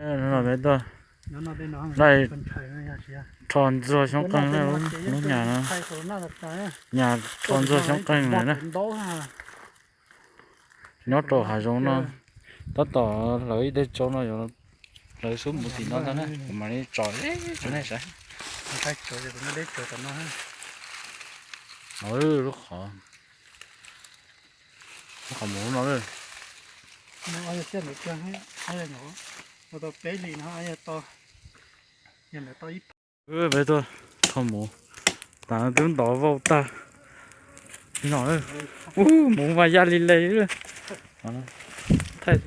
Peb tuaj laij rho ntxuag xyoob qeeg na, lub nyam no, nyam rho ntxuag xyoob qeeg na. Nyob rau hav zoov no, tab tom hlawv ib teg tsau no, hlawv xub mus tim no ntag na, kuv mam li tso rau nej saib. Lub qhov, lub qhov mus no. Peb tuaj rho mus, tas twb ntov vau tag li no. Ub, mus mas ya li le. Thaij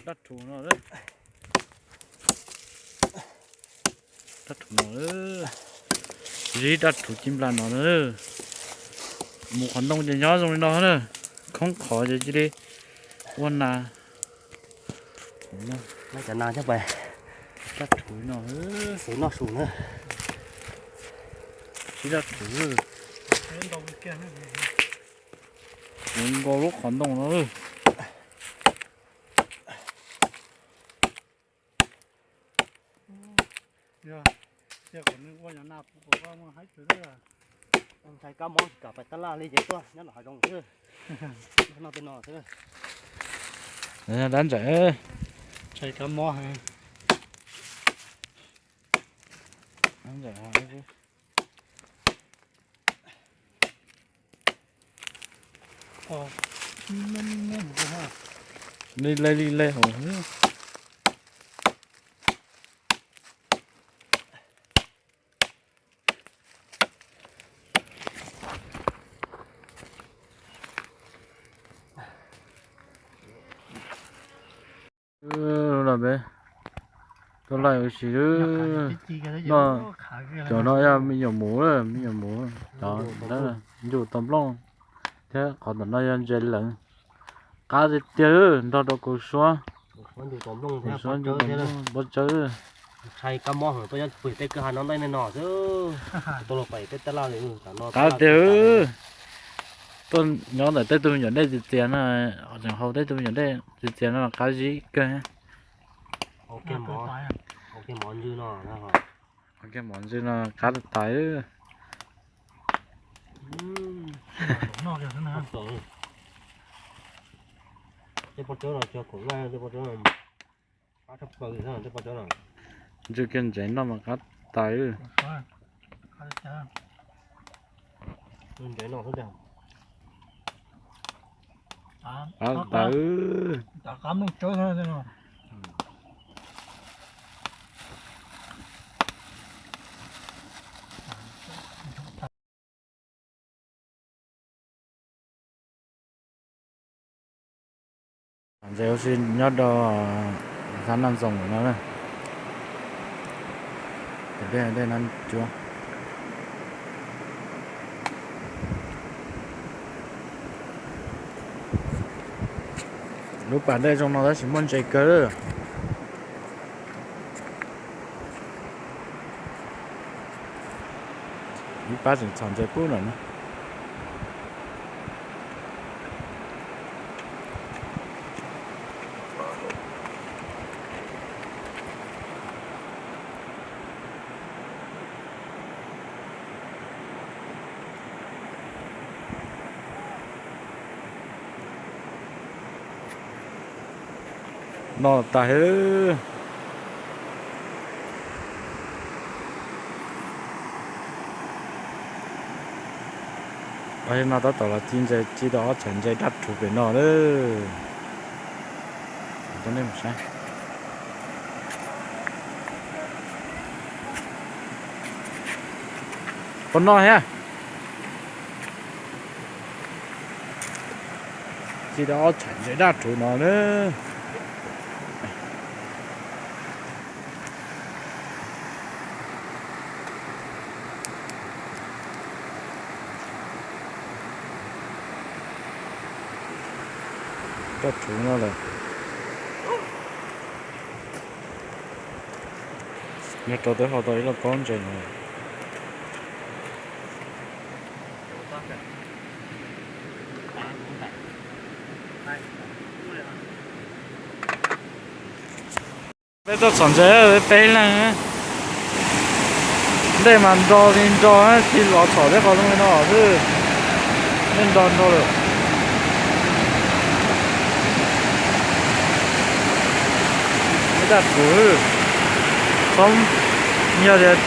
dab rhuv no, dab rhuv no, zib dab rhuv ci nplas no na. Mus qhov ntoo ces nyob zoo li no na, khoob qhov ces cia li ua nas. Cov nas cov pas, dab rhuv no, xwv noj su na. Zib dab rhuv, mus nkaus lub qhov ntoo no. Ntshai kab mob kam pais tab laj li ces tuaj nyob nram hav zoov xwb. Noj tej no xwb. Dab ntxawm, ntshai kab mob heev. Li le li le hauv. Lub no peb tuaj laij ua si lawm. No, cov no yog me nyuam muv, me nyuam muv, cov ncuj tau nplooj, thiab qhov tom no yog ntses leev. Qab tiag tiag, nrog rau kuv suab, kuv suab ncuj tau nplooj pob tsawb. Ntshai kab mob heev, tuaj nyob pw tej kwj ha no ntev no xwb, tuaj los pais peb tab laj li no. Qab tiag, tuaj nyob ntawm tej tug me nyuam dej txias txias no, tseem haus tej tug me nyuam dej txias txias no qab zib kawg. Ua kiag mov ntsw no, ua kiag mov ntsw no qab tas tas. Tej pob tsawb no tsis khoom nqaij, tej pob tsawb qab tshaj plaws li tej pob tsawb no. Ntsw kiag ntsev noj mas qab tas. Ntsev no xwb tiag. Qab tas. Ntses ua si nyob rau sab Naj Ntxoos no na. Dej, dej Nab Cuab. Lub pas dej zoo no tab sis muaj ntses kawg. Ib pab tseem txhom ntses pub lawm na. No tas. Ua li no tab tom los ci ntses, ci tau ob txhais ntses dab rhuv pem no lawm. Coj nej mus saib. Pom no thiab. Ci tau ob txhais ntses dab rhuv no na. Dab rhuv no lawm. Nyob rau twb hau tau ib lub kaub ntses no. Peb tuaj txhom ntses peb leeg, ntej mas nro li nro, tsis los txhom tej qhov zoo li no xwb, ntej nro nro lawm. Daj kuv, txhob, yog tias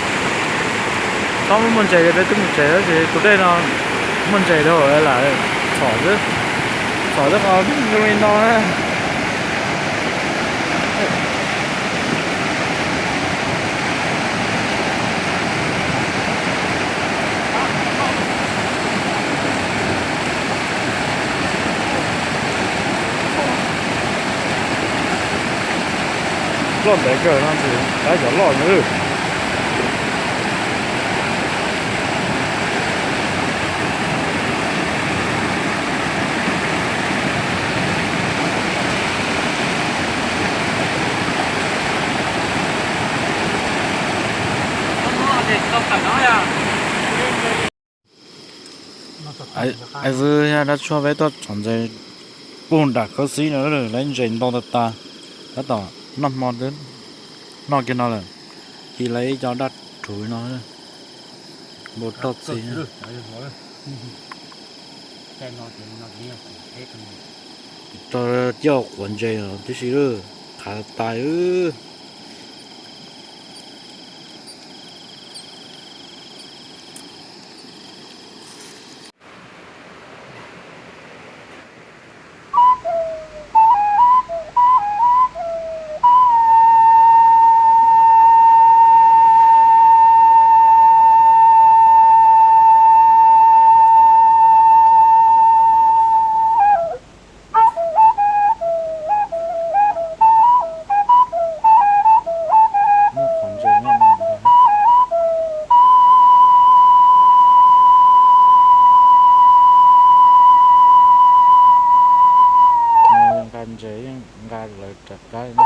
txhob muaj ntses ces peb twb mus tsev, tab sis tus dej no muaj ntses dhau lam txhom xwb, txhom tej qhov zoo li no na. Loj ntev kawg no ces tab cov loj no. Ai vwb, yog dab tshuaj peb tuaj txhom ntses puag nram khawv xib no, lawv ntses ntau tas tas, tab tom noj hmo, noj kiag no lawm, ci lawv ib co daj rhuv no, npau roj txhia. Rau coj quav ntses tib si, qhav tas. Nqa ntses yeej nqa lawv rov qab.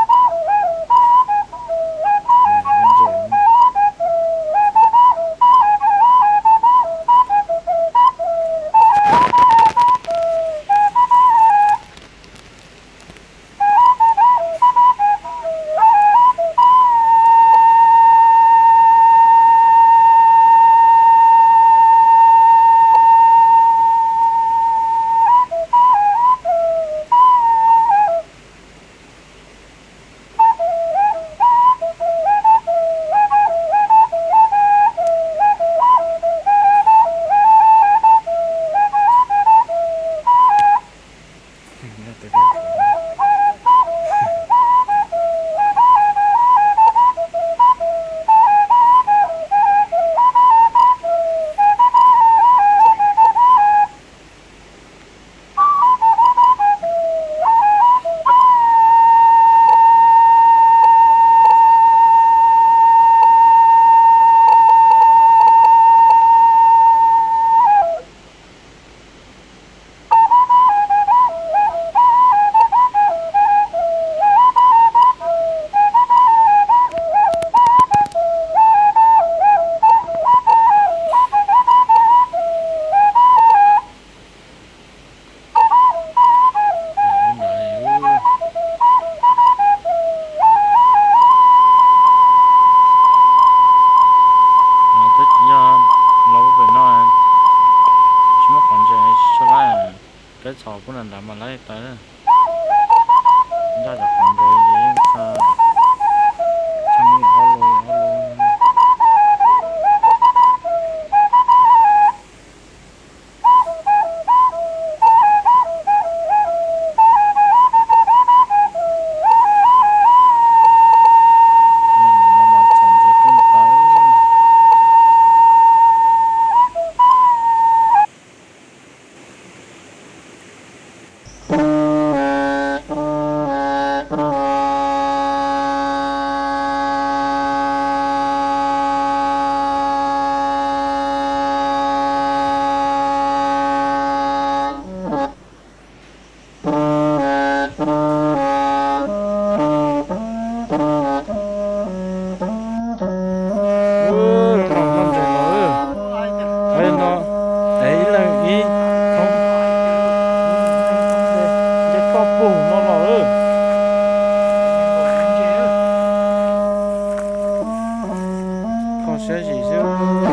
Qaug siab zim xwb.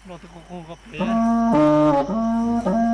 Los twb qaug qaug koj pem.